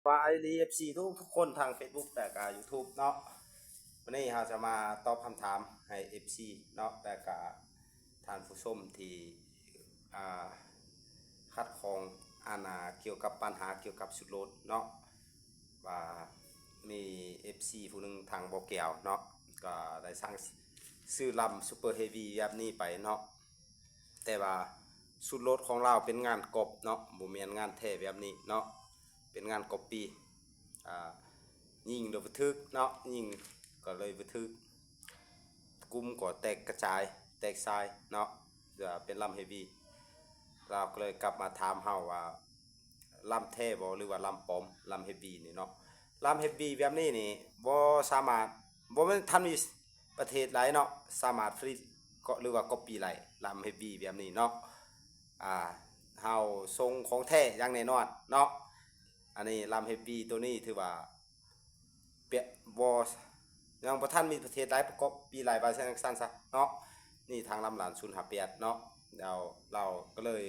ສະບາຍດີ ເອັຟຊີ ທຸກໆຄົນທາງເຟສບຸກ ແລະກະຢູທູບເນາະ. ວັນນີ້ເຮົາຈະມາຕອບຄຳຖາມໃຫ້ ເອັຟຊີ ເນາະ ແລະກະທ່ານຜູ້ຊົມທີ່ ອ່າ ຂັດຂ້ອງ ອັນ ອ່າ ກ່ຽວກັບບັນຫາກ່ຽວກັບຊຸດລົດເນາະ ວ່າມີ ເອັຟຊີ ຜູ້ໜຶ່ງທາງບໍ່ແກ້ວເນາະ ກໍໄດ້ສັ່ງຊື້ລຳຊຸບເປີເຮວີແບບນີ້ໄປເນາະ. ແຕ່ວ່າຊຸດລົດຂອງລາວເປັນງານກັອບເນາະ ບໍ່ແມ່ນງານແທ້ແບບນີ້ເນາະ ເປັນງານກັອບປີ້ ອ່າ ຍິງໂດຍບໍ່ຖືກເນາະ ຍິງກໍເລີຍບໍ່ຖືກ ກຸ່ມກໍແຕກກະຈາຍ ແຕກຊາຍເນາະ ເປັນລຳເຮວີ. ລາວກໍເລີຍກັບມາຖາມເຮົາວ່າ ລຳແທ້ບໍ່ ຫຼືວ່າລຳປອມ ລຳເຮວີນີ້ເນາະ. ລຳເຮວີແບບນີ້ນີ້ບໍ່ສາມາດ ບໍ່ແມ່ນທ່ານມີປະເທດໃດເນາະ ສາມາດຜະລິດ ກໍ ຫຼືວ່າກັອບປີ້ໄດ້ ລຳເຮວີແບບນີ້ເນາະ. ອ່າ ເຮົາສົ່ງຂອງແທ້ຢ່າງແນ່ນອນເນາະ. ອັນນີ້ລຳເຮວີໂຕນີ້ຖືວ່າ ປະ ບໍ່ ຍັງບໍ່ທັນມີປະເທດໃດປະກອບປີຫຼາຍວ່າຊັ້ນ ຊັ້ນຊະເນາະ. ນີ້ທາງລຳຫຼານສູນຫ້າແປດເນາະ ແລ້ວລາວກໍເລີຍ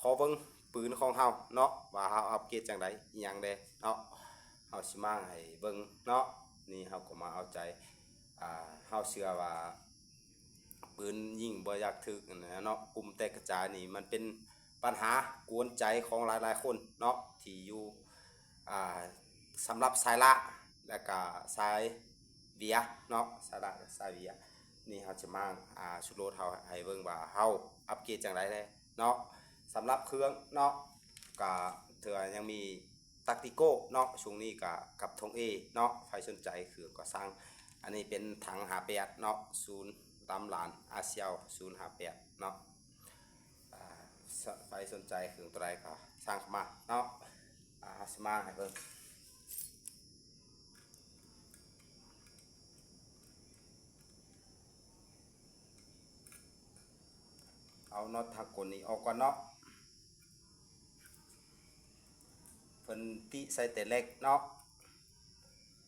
ຂໍເບິ່ງປືນຂອງເຮົາເນາະ ວ່າເຮົາອັບເກຣດຈັ່ງໃດ ອີ່ຫຍັງແດ່ເນາະ ເຮົາຊິມາໃຫ້ເບິ່ງເນາະ. ນີ້ເຮົາກໍມາເອົາໃຈ ອ່າ ເຮົາເຊື່ອວ່າ ປືນຍິງບໍ່ຢາກຖືກຫັ້ນນະເນາະ ກຸ່ມແຕກກະຈາຍນີ້ ມັນເປັນບັນຫາກວນໃຈຂອງຫຼາຍໆຄົນເນາະ ທີ່ຢູ່ ອ່າ ສຳລັບສາຍລ້າ ແລະກະສາຍເບຍເນາະ ສາຍລ້າ ສາຍເບຍ. ນີ້ເຮົາຈະມາ ອ່າ ຊຸດໂລດເຮົາໃຫ້ເບິ່ງວ່າເຮົາອັບເກຣດຈັ່ງໃດແດ່ເນາະ. ສຳລັບເຄື່ອງເນາະ ກະຖືວ່າຍັງມີ ຕາກຕິໂກເນາະ ຊ່ວງນີ້ກະກັບທອງເອເນາະ ໃຜສົນໃຈເຄື່ອງກໍສັ່ງ. ອັນນີ້ເປັນຖັງຫ້າແປດເນາະ ສູນລຳຫຼານອາຊຽວສູນຫ້າແປດເນາະ. ອ່າ ໃຜສົນໃຈເຄື່ອງໂຕໃດກໍສັ່ງເຂົ້າມາເນາະ. ອ່າ ເຮົາຊິມາໃຫ້ເບິ່ງ ເອົານັອດທາງກົ້ນນີ້ອອກກ່ອນເນາະ. ເພິ່ນຕິໃສ່ແຕ່ເຫຼັກເນາະ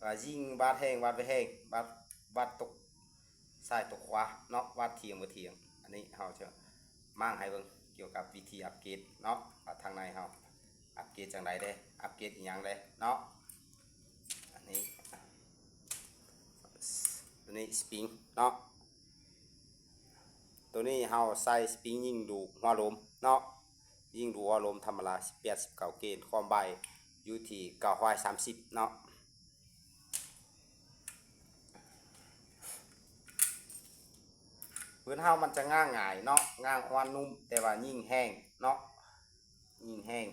ວ່າຍິງບາດແຮງ ບາດບໍ່ແຮງ ບາດ ບາດຕົກຊ້າຍຕົກຂວາເນາະ ບາດທ່ຽງບໍ່ທ່ຽງ. ອັນນີ້ເຮົາຈະມ້າງໃຫ້ເບິ່ງກ່ຽວກັບວິທີອັບເກຣດເນາະ ວ່າທາງໃນເຮົາອັບເກຣດຈັ່ງໃດແດ່ ອັບເກຣດອີ່ຫຍັງແດ່ເນາະ. ອັນນີ້ ອັນນີ້ສະປຣິງເນາະ ໂຕນີ້ເຮົາໃສ່ສະປຣິງຍິງດູກຫົວໂລມເນາະ ຍິງດູກຫົວໂລມທຳມະດາ ສິບແປດ ສິບເກົ້າ ເກນ ຄວາມໄວຢູ່ທີ່ເກົ້າຮ້ອຍສາມສິບເນາະ. ປືນເຮົາມັນຈະງາງງ່າຍເນາະ ງາງອ່ອນນຸ້ມ ແຕ່ວ່າຍິງແຮງເນາະ ຍິງແຮງ.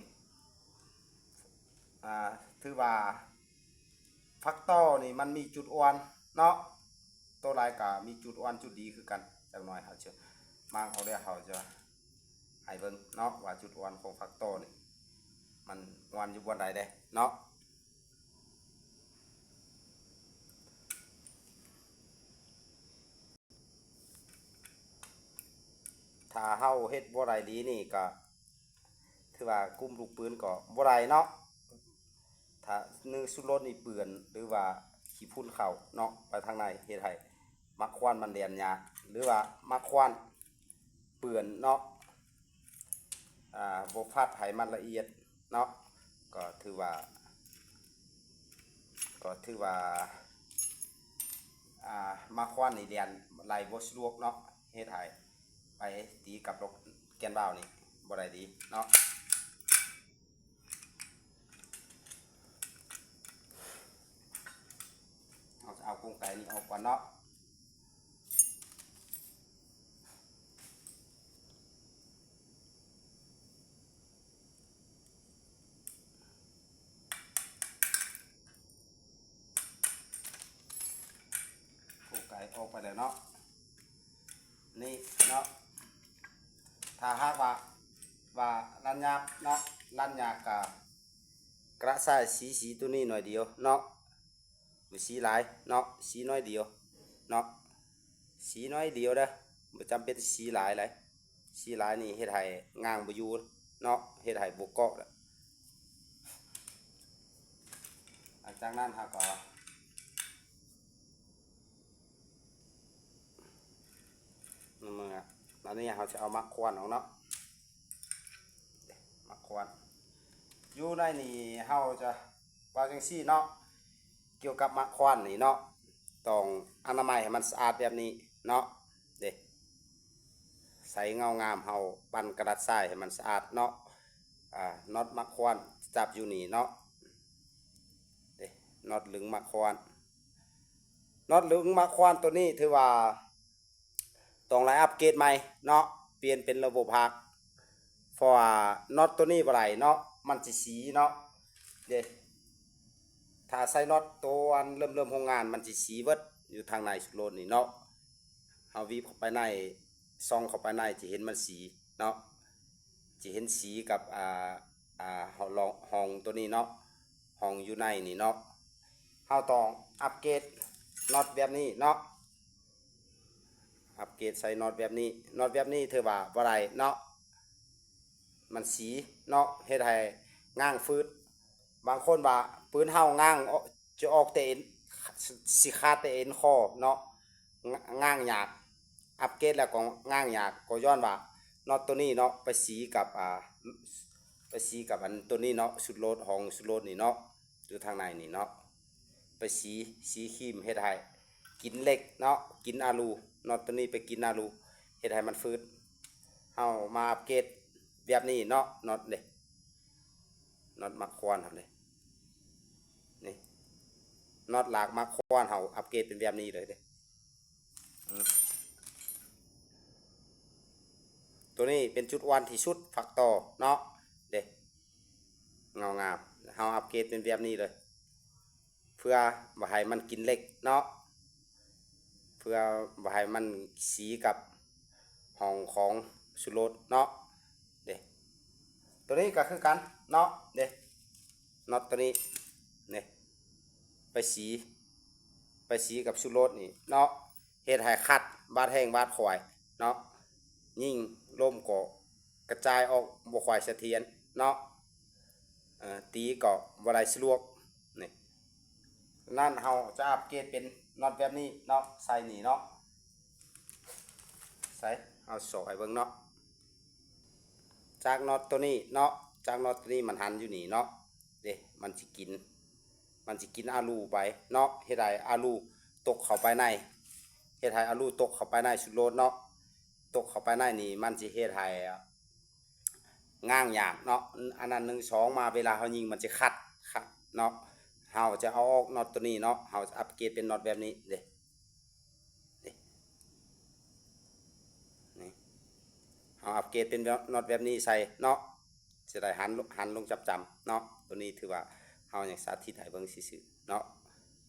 ອ່າ ຖືວ່າຝັກຕໍ່ນີ້ມັນມີຈຸດອ່ອນເນາະ ໂຕໃດກໍມີຈຸດອ່ອນຈຸດດີຄືກັນ. ຈັກໜ້ອຍເຮົາຈະມ້າງເອົາ ແລ້ວເຮົາຈະໃຫ້ເບິ່ງເນາະ ວ່າຈຸດອ່ອນຂອງຝັກຕໍ່ນີ້ມັນອ່ອນຢູ່ບ່ອນໃດແດ່ເນາະ. ຖ້າເຮົາເຮັດບໍ່ໄດ້ດີນີ້ກໍຖືວ່າກຸ່ມລູກປືນກໍບໍ່ໄດ້ເນາະ. ຖ້າໜຶ່ງຊຸດລົດນີ້ເປື້ອນ ຫຼືວ່າຂີ້ຝຸ່ນເຂົ້າເນາະ ໄປທາງໃນ ເຮັດໃຫ້ໝາກຄວັນມັນແລ່ນຍາກ ຫຼືວ່າໝາກຄວັນເປື້ອນເນາະ ອ່າ ບໍ່ພັດໃຫ້ມັນລະອຽດເນາະ ກໍຖືວ່າ ກໍຖືວ່າ ອ່າ ໝາກຄວັນນີ້ແລ່ນໄຫຼບໍ່ສະດວກເນາະ ເຮັດໃຫ້ໄປຕີກັບດອກແກນວາວນີ້ບໍ່ໄດ້ດີເນາະ. ເຮົາຈະເອົາກົງໄກນີ້ອອກກ່ອນເນາະ. ກົງໄກອອກໄປແລ້ວເນາະ ນີ້ເນາະ. ຖ້າຫາກວ່າ ວ່າລັນຍາກເນາະ ລັນຍາກກະ ກະຊາຍສີ ສີໂຕນີ້ໜ້ອຍດຽວເນາະ ບໍ່ສີຫຼາຍເນາະ ສີໜ້ອຍດຽວເນາະ ສີໜ້ອຍດຽວເດີ້ ບໍ່ຈຳເປັນສີຫຼາຍຫຼາຍ. ສີຫຼາຍນີ້ເຮັດໃຫ້ງາງບໍ່ຢູ່ເນາະ ເຮັດໃຫ້ບໍ່ເກາະລະ. ຫຼັງຈາກນັ້ນເຮົາກໍ ເມື່ອ ອັນນີ້ເຮົາຈະເອົາໝາກຄວັນອອກເນາະ ໝາກຄວັນ ຢູ່ໃນນີ້ເຮົາຈະເວົ້າຈັ່ງຊີ້ເນາະ ກ່ຽວກັບໝາກຄວານນີ້ເນາະ ຕ້ອງອະນາໄມໃຫ້ມັນສະອາດແບບນີ້ເນາະ ເດ້ ໃສ່ເງົາງາມ ເຮົາປັ້ນກະດາດຊາຍໃຫ້ມັນສະອາດເນາະ ອາ ນັອດໝາກຄວານຈັບຢູ່ນີ້ເນາະ ເດ້ ນັອດລຶງໝາກຄວານ ນັອດລຶງໝາກຄວານໂຕນີ້ຖືວ່າ ຕ້ອງໄດ້ອັບເກຣດໃໝ່ເນາະ ປ່ຽນເປັນລະບົບຮາກ ເພາະວ່ານັອດໂຕນີ້ບໍ່ໄດ້ເນາະ ມັນຊິສີເນາະ ເດ້ ຖ້າໃສ່ນັອດໂຕອັນເລີ່ມໆໂຮງງານ ມັນຊິສີເບິດ ຢູ່ທາງໃນຊຸດໂລດນີ້ເນາະ ເຮົາຫວີບເຂົ້າໄປໃນ ສ່ອງເຂົ້າໄປໃນ ຈະເຫັນມັນສີເນາະ ຈະເຫັນສີກັບ ອ່າ ອ່າ ຮ່ອງ ຮ່ອງໂຕນີ້ເນາະ ຮ່ອງຢູ່ໃນນີ້ເນາະ ເຮົາຕ້ອງອັບເກຣດນັອດແບບນີ້ເນາະ ອັບເກຣດໃສ່ນັອດແບບນີ້ ນັອດແບບນີ້ຖືວ່າບໍ່ໄດ້ເນາະ ມັນສີເນາະ ເຮັດໃຫ້ງາງຝືດ ບາງຄົນວ່າປືນເຮົາງາງ ຈະອອກແຕ່ເອັນ ຊິຂາດແຕ່ເອັນຄໍເນາະ ງ- ງາງຍາກ ອັບເກຣດແລ້ວກໍງາງຍາກ ກໍຍ້ອນວ່ານັອດໂຕນີ້ເນາະ ໄປສີກັບ ອ່າ ໄປສີກັບອັນໂຕນີ້ເນາະ ຊຸດໂລດ ຮ່ອງຊຸດໂລດນີ້ເນາະ ຢູ່ທາງໃນນີ້ເນາະ ໄປສີ ສີຄີມ ເຮັດໃຫ້ກິນເຫຼັກເນາະ ກິນອາລູ ນັອດໂຕນີ້ໄປກິນອາລູ ເຮັດໃຫ້ມັນຝືດ ເຮົາມາອັບເກຣດແບບນີ້ເນາະ ນັອດເດ້ ນັອດໝາກຄວານເຮົາເດ້ ນີ້ ນັອດລາກໝາກຄວານເຮົາອັບເກຣດເປັນແບບນີ້ເລີຍເດ້ ອືມ ໂຕນີ້ເປັນຈຸດອ່ອນທີ່ສຸດ ຝັກຕໍ່ເນາະ ເດ້ ເງົາງາມ ເຮົາອັບເກຣດເປັນແບບນີ້ເລີຍ ເພື່ອບໍ່ໃຫ້ມັນກິນເຫຼັກເນາະ ເພື່ອບໍ່ໃຫ້ມັນສີກັບຮ່ອງຂອງຊຸດໂລດເນາະ ເດ້ ໂຕນີ້ກໍຄືກັນເນາະ ເດ້ ນັອດໂຕນີ້ ນີ້ ໄປສີ ໄປສີກັບຊຸດໂລດນີ້ເນາະ ເຮັດໃຫ້ຂັດ ບາດແຮງບາດຂ້ອຍເນາະ ຍິງລົມກໍກະຈາຍອອກບໍ່ຄ່ອຍສະຖຽນເນາະ ເອີ ຕີກໍບໍ່ໄດ້ສະດວກ ນີ້ ນັ້ນເຮົາຈະອັບເກຣດເປັນນັອດແບບນີ້ເນາະ ໃສ່ນີ້ເນາະ ໃສ່ ເຮົາຊອກໃຫ້ເບິ່ງເນາະ ຈາກນັອດໂຕນີ້ເນາະ ຈາກນັອດໂຕນີ້ມັນຫັນຢູ່ນີ້ເນາະ ເດ້ ມັນຊິກິນ ມັນຊິກິນອາລູໄປເນາະ ເຮັດໃຫ້ອາລູຕົກເຂົ້າໄປໃນ ເຮັດໃຫ້ອາລູຕົກເຂົ້າໄປໃນຊຸດໂລດເນາະ ຕົກເຂົ້າໄປໃນນີ້ມັນຊິເຮັດໃຫ້ງາງຍາກເນາະ ອັນນັ້ນ ໜຶ່ງ ສອງ ມາເວລາເຮົາຍິງມັນຊິຂັດ ຂັດເນາະ ເຮົາຈະເອົາອອກນັອດໂຕນີ້ເນາະ ເຮົາຈະອັບເກຣດເປັນນັອດແບບນີ້ເດ້ ນີ້ ນີ້ ເຮົາອັບເກຣດເປັນນັອດແບບນີ້ໃສ່ເນາະ ຈະໄດ້ຫັນ ຫັນລົງຈຳໆເນາະ ໂຕນີ້ຖືວ່າເຮົາຍັງສາທິດໃຫ້ເບິ່ງຊື່ໆເນາະ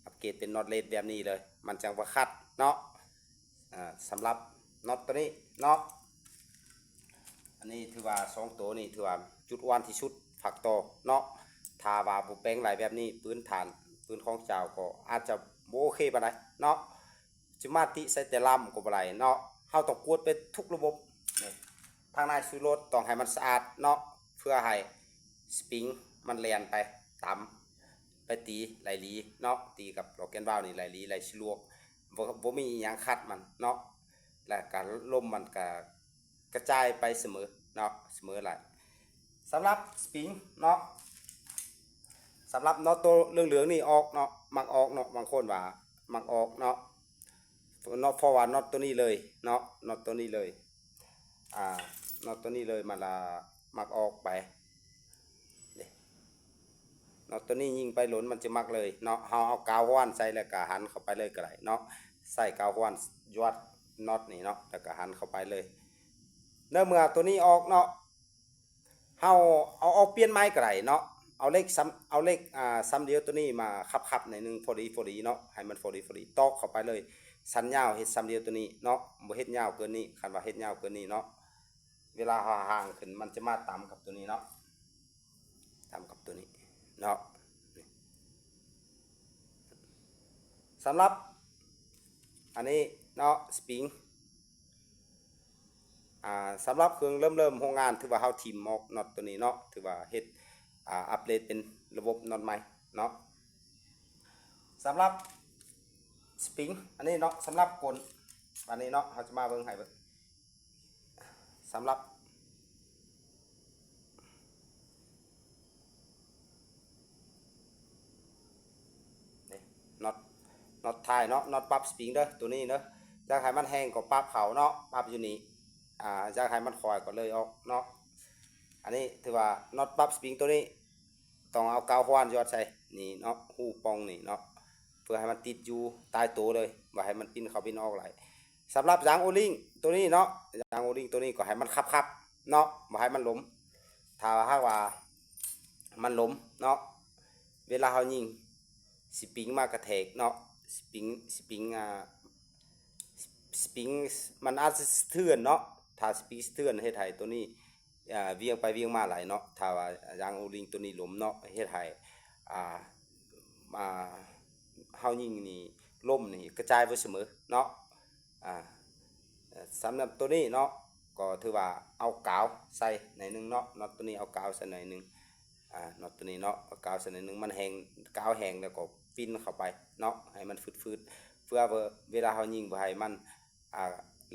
ອັບເກຣດເປັນນັອດເລດແບບນີ້ເລີຍ ມັນຈັ່ງບໍ່ຂັດເນາະ ອ່າ ສຳລັບນັອດໂຕນີ້ເນາະ ອັນນີ້ຖືວ່າສອງໂຕນີ້ຖືວ່າຈຸດອ່ອນທີ່ສຸດ ຝັກຕໍ່ເນາະ ຖ້າວ່າບໍ່ແປງໄຫຼແບບນີ້ ປືນຖານ ປືນຂອງເຈົ້າກໍອາດຈະບໍ່ໂອເຄປານໃດເນາະ ຈະມາຕິໃສ່ແຕ່ລຳກໍບໍ່ໄດ້ເນາະ ເຮົາຕ້ອງກວດໄປທຸກລະບົບ ນີ້ ທາງໃນຊຸດໂລດຕ້ອງໃຫ້ມັນສະອາດເນາະ ເພື່ອໃຫ້ສະປຣິງມັນແລ່ນໄປຕາມ ໄປຕີໄຫຼລີເນາະ ຕີກັບລັອກແອນວາວນີ້ໄຫຼລີໄຫຼສະດວກ ບໍ່ ບໍ່ມີອີ່ຫຍັງຂັດມັນເນາະ ແລ້ວກະລົມມັນກະກະຈາຍໄປສະເໝີເນາະ ສະເໝີຫຼາຍ ສຳລັບສະປຣິງເນາະ ສຳລັບເນາະ ໂຕເຫຼືອງໆນີ້ອອກເນາະ ມັກອອກເນາະ ບາງຄົນວ່າມັກອອກເນາະ ເນາະ ເພາະວ່ານັອດໂຕນີ້ເລີຍເນາະ ນັອດໂຕນີ້ເລີຍ ອ່າ ນັອດໂຕນີ້ເລີຍ ມັນລະມັກອອກໄປ ເດ້ ນັອດໂຕນີ້ຍິງໄປໂລນມັນຈະມັກເລີຍເນາະ ເຮົາເອົາກາວຫ້ອນໃສ່ແລ້ວກະຫັນເຂົ້າໄປເລີຍກໍໄດ້ເນາະ ໃສ່ກາວຫ້ອນຍວດນັອດນີ້ເນາະ ແລ້ວກະຫັນເຂົ້າໄປເລີຍ ໃນເມື່ອໂຕນີ້ອອກເນາະ ເຮົາເອົາອອກປ່ຽນໃໝ່ກໍໄດ້ເນາະ ເອົາເຫຼັກຊຳ ເອົາເຫຼັກ ອ່າ ຊຳດຽວໂຕນີ້ມາຂັບໆໜ້ອຍໜຶ່ງ ພໍດີໆເນາະ ໃຫ້ມັນພໍດີໆ ຕອກເຂົ້າໄປເລີຍ ສັນຍາວເຮັດຊຳດຽວໂຕນີ້ເນາະ ບໍ່ເຮັດຍາວເກີນນີ້ ຄັນວ່າເຮັດຍາວເກີນນີ້ເນາະ ເວລາເຮົາຫາງຂຶ້ນ ມັນຈະມາຕຳກັບໂຕນີ້ເນາະ ຕຳກັບໂຕນີ້ເນາະ ສຳລັບອັນນີ້ເນາະ ສະປຣິງ ອ່າ ສຳລັບເຄື່ອງເລີ່ມໆໂຮງງານ ຖືວ່າເຮົາຖິ້ມອອກນັອດໂຕນີ້ເນາະ ຖືວ່າເຮັດ ອ່າ ອັບເກຣດເປັນລະບົບນັອດໃໝ່ເນາະ ສຳລັບສະປຣິງອັນນີ້ເນາະ ສຳລັບກົ້ນ ບາດນີ້ເນາະ ເຮົາຈະມາເບິ່ງໃຫ້ເບິ່ງ ສຳລັບ ທ້າຍເນາະ ນັອດປັບສະປຣິງເດີ ໂຕນີ້ເດີ ຢາກໃຫ້ມັນແຮງກໍປັບເຂົ້າເນາະ ປັບຢູ່ນີ້ ອ່າ ຢາກໃຫ້ມັນຄ່ອຍກໍເລີຍອອກເນາະ. ອັນນີ້ຖືວ່ານັອດປັບສະປຣິງໂຕນີ້ ຕ້ອງເອົາກາວຮວນຢອດໃສ່ນີ້ເນາະ ຮູປ່ອງນີ້ເນາະ ເພື່ອໃຫ້ມັນຕິດຢູ່ຕາຍໂຕເລີຍ ບໍ່ໃຫ້ມັນປິ່ນເຂົ້າປິ່ນອອກຫຼາຍ. ສຳລັບຢາງໂອລິງໂຕນີ້ເນາະ ຢາງໂອລິງໂຕນີ້ກໍໃຫ້ມັນຂັບໆເນາະ ບໍ່ໃຫ້ມັນຫຼົມ. ຖ້າຫາກວ່າມັນຫຼົມເນາະ ເວລາເຮົາຍິງ ສະປຣິງມາກະແທກເນາະ ສະປຣິງ ສະປຣິງ ອ່າ ສະປຣິງມັນອາດຈະສະເທືອນເນາະ. ຖ້າສະປຣິງສະເທືອນເຮັດໃຫ້ໂຕນີ້ ອ່າ ວຽງໄປວຽງມາຫຼາຍເນາະ. ຖ້າວ່າຢາງໂອລິງໂຕນີ້ລົ້ມເນາະ ເຮັດໃຫ້ ອ່າ ອ່າ ເຮົາຍິງນີ້ລົ້ມນີ້ກະຈາຍບໍ່ສະເໝີເນາະ. ອ່າ ສຳລັບໂຕນີ້ເນາະ ກໍຖືວ່າເອົາກາວໃສ່ໜ້ອຍໜຶ່ງເນາະ ນັອດໂຕນີ້ເອົາກາວໃສ່ໜ້ອຍໜຶ່ງ ອ່າ ນັອດໂຕນີ້ເນາະ ເອົາກາວໃສ່ໜ້ອຍໜຶ່ງ ມັນແຮງ ກາວແຮງແລ້ວກໍປິ່ນເຂົ້າໄປເນາະ ໃຫ້ມັນຟືດໆ ເພື່ອເວລາເຮົາຍິງບໍ່ໃຫ້ມັນ ອ່າ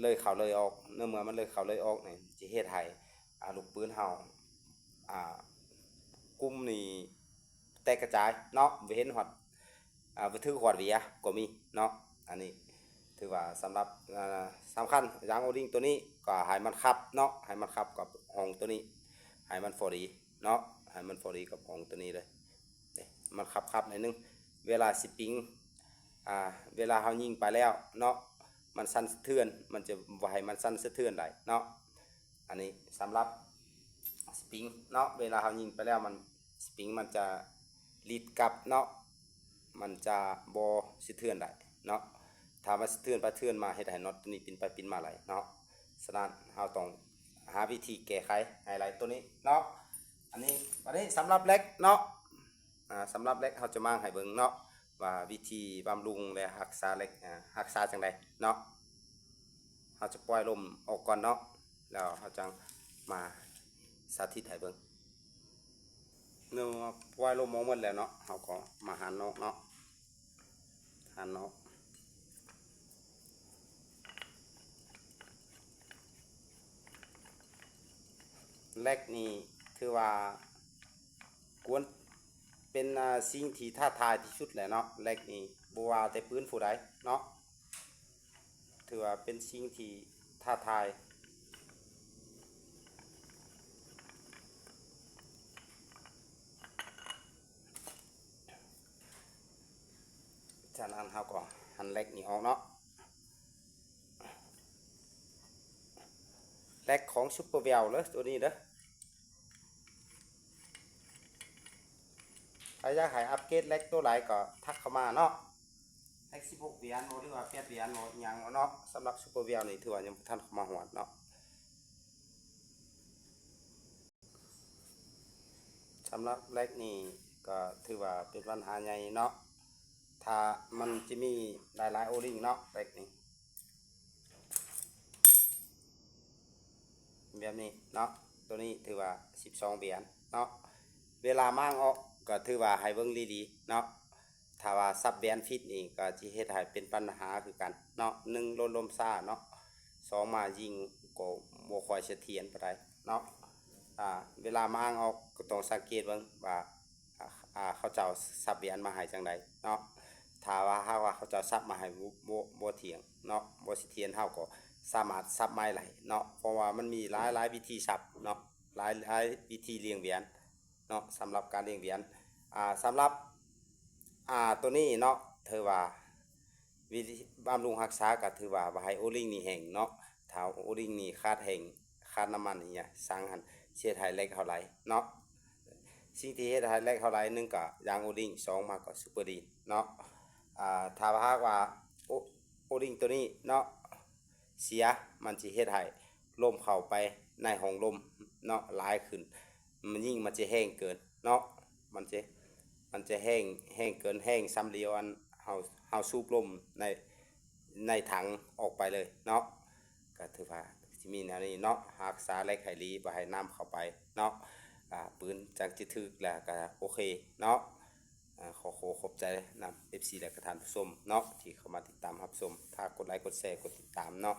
ເລີຍເຂົ້າເລີຍອອກ. ໃນເມື່ອມັນເລີຍເຂົ້າເລີຍອອກນີ້ ຈະເຮັດໃຫ້ ອ່າ ລູກປືນເຮົາ ອ່າ ກຸ່ມນີ້ແຕກກະຈາຍເນາະ ບໍ່ເຫັນຮອດ ອ່າ ບໍ່ຖືກຮອດເຫວີຍກໍມີເນາະ. ອັນນີ້ຖືວ່າສຳລັບ ອ່າ ສຳຄັນ ຢາງໂອລິງໂຕນີ້ກໍໃຫ້ມັນຂັບເນາະ ໃຫ້ມັນຂັບກັບຮ່ອງໂຕນີ້ ໃຫ້ມັນພໍດີເນາະ ໃຫ້ມັນພໍດີກັບຮ່ອງໂຕນີ້ເລີຍ. ນີ້ ມັນຂັບໆໜ້ອຍໜຶ່ງ ເວລາສະປຣິງ ອ່າ ເວລາເຮົາຍິງໄປແລ້ວເນາະ ມັນສັ່ນສະເທືອນ ມັນຈະບໍ່ໃຫ້ມັນສັ່ນສະເທືອນໄດ້ເນາະ. ອັນນີ້ສຳລັບສະປຣິງເນາະ ເວລາເຮົາຍິງໄປແລ້ວ ມັນ ສະປຣິງມັນຈະລິດກັບເນາະ ມັນຈະບໍ່ສະເທືອນໄດ້ເນາະ. ຖ້າມັນສະເທືອນໄປສະເທືອນມາ ເຮັດໃຫ້ນັອດໂຕນີ້ປິ່ນໄປປິ່ນມາຫຼາຍເນາະ. ສະນັ້ນເຮົາຕ້ອງຫາວິທີແກ້ໄຂໄຮໄລໂຕນີ້ເນາະ. ອັນນີ້ ບັດນີ້ສຳລັບແລັກເນາະ ອ່າ ສຳລັບແລັກເຮົາຈະມາງໃຫ້ເບິ່ງເນາະ ວ່າວິທີບຳລຸງ ແລະ ຮັກສາແລັກ ອ່າ ຮັກສາຈັ່ງໃດເນາະ. ເຮົາຈະປ່ອຍລົມອອກກ່ອນເນາະ ແລ້ວເຮົາຈັ່ງມາສາທິດໃຫ້ເບິ່ງ. ເມື່ອປ່ອຍລົມອອກໝົດແລ້ວເນາະ ເຮົາກໍມາຫັນນອກເນາະ ຫັນນອກ. ແລັກນີ້ຖືວ່າ ຄວນເປັນ ອ່າ ສິ່ງທີ່ທ້າທາຍທີ່ສຸດແຫຼະເນາະ ແລັກນີ້ ບໍ່ວ່າແຕ່ປືນຜູ້ໃດເນາະ ຖືວ່າເປັນສິ່ງທີ່ທ້າທາຍ. ຈາກນັ້ນເຮົາກໍຫັນແລັກນີ້ອອກເນາະ ແລັກຂອງຊຸບເປີແວວເດີ ໂຕນີ້ເດີ. ໃຜຢາກໃຫ້ອັບເກຣດແລັກໂຕໃດກໍທັກເຂົ້າມາເນາະ ແລັກສິບຫົກຫວຽນບໍ່ ຫຼືວ່າແປດຫວຽນບໍ່ ອີ່ຫຍັງບໍ່ເນາະ. ສຳລັບຊຸບເປີແວວນີ້ຖືວ່າຍັງບໍ່ທັນເຂົ້າມາຮອດເນາະ. ສຳລັບແລັກນີ້ກໍຖືວ່າເປັນບັນຫາໃຫຍ່ເນາະ ຖ້າມັນຈະມີຫຼາຍໆໂອລິງເນາະ ແລັກນີ້ ແບບນີ້ເນາະ. ໂຕນີ້ຖືວ່າສິບສອງຫວຽນເນາະ ເວລາມ້າງອອກກໍຖືວ່າໃຫ້ເບິ່ງດີໆເນາະ. ຖ້າວ່າສັບແຫວນຜິດນີ້ກໍຊິເຮັດໃຫ້ເປັນບັນຫາຄືກັນເນາະ ໜຶ່ງ ໂລນລົມຊ້າເນາະ ສອງ ມາຍິງກໍບໍ່ຄ່ອຍສະຖຽນປານໃດເນາະ. ອ່າ ເວລາມ້າງອອກກໍຕ້ອງສັງເກດເບິ່ງວ່າ ອ່າ ເຂົາເຈົ້າສັບແຫວນມາໃຫ້ຈັ່ງໃດເນາະ. ຖ້າວ່າຫາກວ່າເຂົາເຈົ້າສັບມາໃຫ້ບໍ່ ບໍ່ ບໍ່ຖຽງເນາະ ບໍ່ສະຖຽນ ເຮົາກໍສາມາດສັບໃໝ່ໄດ້ເນາະ ເພາະວ່າມັນມີຫຼາຍໆວິທີສັບເນາະ ຫຼາຍໆວິທີລ້ຽງແຫວນເນາະ ສຳລັບການລ້ຽງແຫວນ. ອ່າ ສຳລັບ ອ່າ ໂຕນີ້ເນາະ ຖືວ່າວິທີບຳລຸງຮັກສາກໍຖືວ່າບໍ່ໃຫ້ໂອລິງນີ້ແຫ້ງເນາະ. ຖ້າໂອລິງນີ້ຂາດແຫ້ງ ຂາດນ້ຳມັນອີ່ຫຍັງສັງຫັ້ນ ຊິເຮັດໃຫ້ແລັກເຮົາໄຫຼເນາະ. ສິ່ງທີ່ເຮັດໃຫ້ແລັກເຮົາໄຫຼ ໜຶ່ງກໍຢາງໂອລິງ ສອງ ມາກໍຊຸບເປີດີນເນາະ. ອ່າ ຖ້າຫາກວ່າໂອ ໂອລິງໂຕນີ້ເນາະ ເສຍ ມັນຊິເຮັດໃຫ້ລົມເຂົ້າໄປໃນຫ້ອງລົມເນາະຫຼາຍຂຶ້ນ ມັນຍິ່ງ ມັນຈະແຮງເກີນເນາະ ມັນຈະ ມັນຈະແຮງ ແຮງເກີນ ແຮງສ່ຳດຽວອັນເຮົາ ເຮົາສູບລົມໃນ ໃນຖັງອອກໄປເລີຍເນາະ. ກໍຖືວ່າຊິມີແນວນີ້ເນາະ ຮັກສາແລັກໃຫ້ດີ ບໍ່ໃຫ້ນ້ຳເຂົ້າໄປເນາະ ອ່າ ປືນຈັ່ງຈະຖືກ ແລ້ວກໍໂອເຄເນາະ. ອ່າ ຂໍ ຂໍຂອບໃຈນຳເອັຟຊີ ແລະ ກໍທ່ານຜູ້ຊົມເນາະ ທີ່ເຂົ້າມາຕິດຕາມຮັບຊົມ. ຝາກກົດໄລ ກົດແຊ ກົດຕິດຕາມເນາະ.